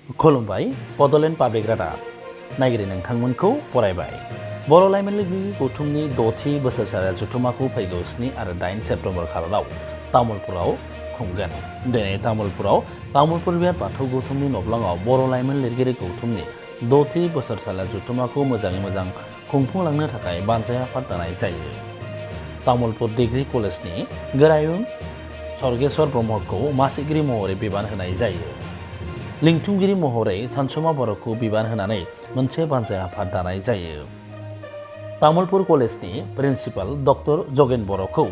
खुलुमबाय बड'लेण्ड पाब्लिक रादाब नायगिरि नोंथांमोनखौ बरायबाय। बर' लाइमोन लिगिरि गौथुमनि 6थि बोसोरसालिया जथुम्माखौ फैगौ 7 आरो 8 सेप्तेम्बर खालाराव तामुलपुराव खुंगोन। दिनै तामुलपुर बिहार बाथौ गौथुमनि नब्लाङाव बर' लाइमोन लिरगिरि गौथुमनि 6थि बोसोरसालिया जथुम्माखौ मोजाङै मोजां खुंफुंलांनो थाखाय बानजाय आफाद दानाय जायो। तामुलपुर डिग्री कलेजनि गोरायुं सर्गेश्वर ब्रह्मखौ मासिगिरि महरै बिबान होनाय जायो। लिंथुमगिरि महरै सानसुमा बर'खौ बिबान होनानै मोनसे बानजाय आफाद दानाय जायो। तामुलपुर कलेजनि प्रिन्सिपाल डक्टर जगेन बर'खौ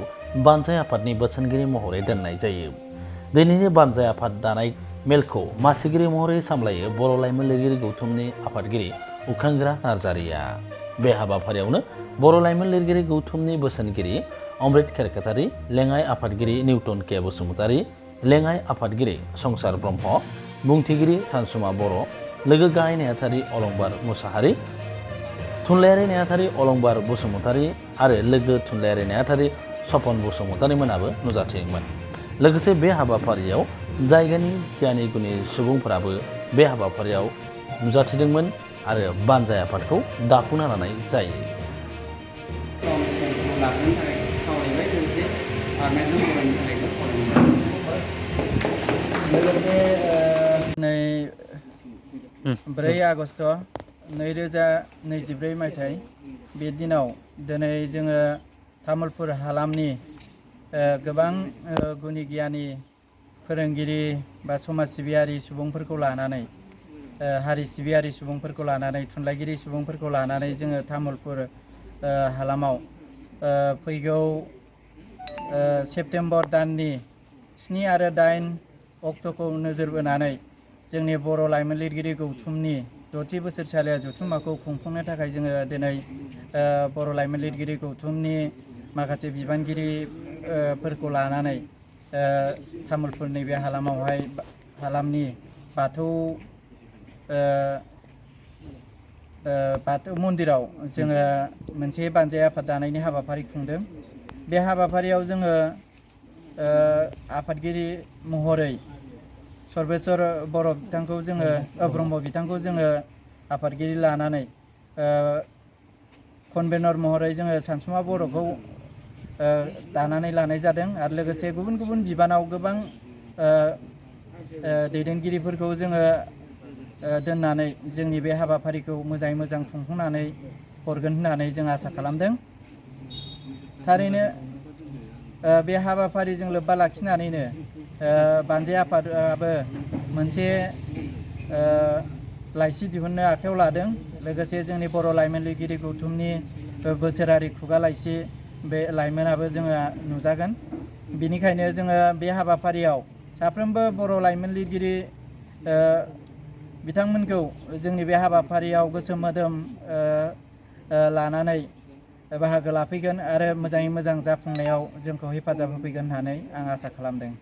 बानजाय आफादनि बोसोनगिरि महरै दोननाय जायो। दिनैनि बानजाय आफाद दानाय मेलखौ मासिगिरि महरै सामलायो बर' लाइमोन लिरगिरि गौथुमनि आफादगिरि उखांग्रा नार्जारिया। बे हाबाफारियावनो बर' लाइमोन लिरगिरि गौथुमनि बोसोनगिरि अमृत खेरखातारि, लेङाइ आफादगिरि निउटन के बसुमतारि, लेङाइ आफादगिरि संसार ब्रह्म, बुंथिगिरि सानसुमा बर', लोगो गाहाय नेहाथारि अलंबार मुसाहारि, थुनलाइयारि नेहाथारि अलंबार बसुमतारि आरो लोगो थुनलाइयारि नेहाथारि सपन बसुमतारि मोनाबो नुजाथिदोंमोन। लोगोसे बे हाबाफारियाव जायगानि गियानि गुनि सुबुंफोराबो बे हाबाफारियाव नुजाथिदोंमोन आरो बानजाय आफादखौ दाफुंना लानाय जायो। नै 4 आगस्ट 2024 मायथाइ बे दिनाव दिनै जोङो तामुलपुर हालामनि गोबां गुनि गियानि फोरोंगिरि बा समाज सिबियारि सुबुंफोरखौ लानानै हारि सिबियारि सुबुंफोरखौ लानानै थुनलाइगिरि सुबुंफोरखौ लानानै जोङो तामुलपुर हालामाव फैगौ सेप्तेम्बर दाननि 7 आरो 8 अक्ट'खौ नोजोर बोनानै जोंनि बर' लाइमोन लिरगिरि गौथुमनि 6थि बोसोरसालिया जथुम्माखौ खुंफुंनो थाखाय जोङो दिनै बर' लाइमोन लिरगिरि गौथुमनि माखासे बिबानगिरिफोरखौ लानानै तामुलपुरनि बे हालामावहाय हालामनि बाथौ मन्दिराव जोङो मोनसे बानजाय आफाद दानायनि हाबाफारि खुंदों। बे हाबाफारियाव जोङो आफादगिरि महरै सर्गेश्वर बर' बिथांखौ जोङो ब्रह्म बिथांखौ जोङो आफादगिरि लानानै कनभेनर महरै जोङो सानसुमा बर'खौ दानानै लानाय जादों आरो लोगोसे गुबुन गुबुन बिबानाव गोबां दैदेनगिरिफोरखौ जोङो दोननानै जोंनि बे हाबाफारिखौ मोजाङै मोजां खुंफुंनानै हरगोन होननानै जों आसा खालामदों। थारैनो बे हाबाफारिजों लोब्बा लाखिनानैनो बानजाय आफादाबो मोनसे लाइसि दिहुननो आखायाव लादों। लोगोसे जोंनि बर' लाइमोन लिरगिरि गौथुमनि बोसोरारि खुगा लाइसि बे लाइमोनाबो जोङो नुजागोन। बिनिखायनो जोङो बे हाबाफारियाव साफ्रोमबो बर' लाइमोन लिरगिरि बिथांमोनखौ जोंनि बे हाबाफारियाव गोसो मोदोम लानानै बाहागो लाफैगोन आरो मोजाङै मोजां जाफुंनायाव जोंखौ हेफाजाब होफैगोन होननानै आं आसा खालामदों।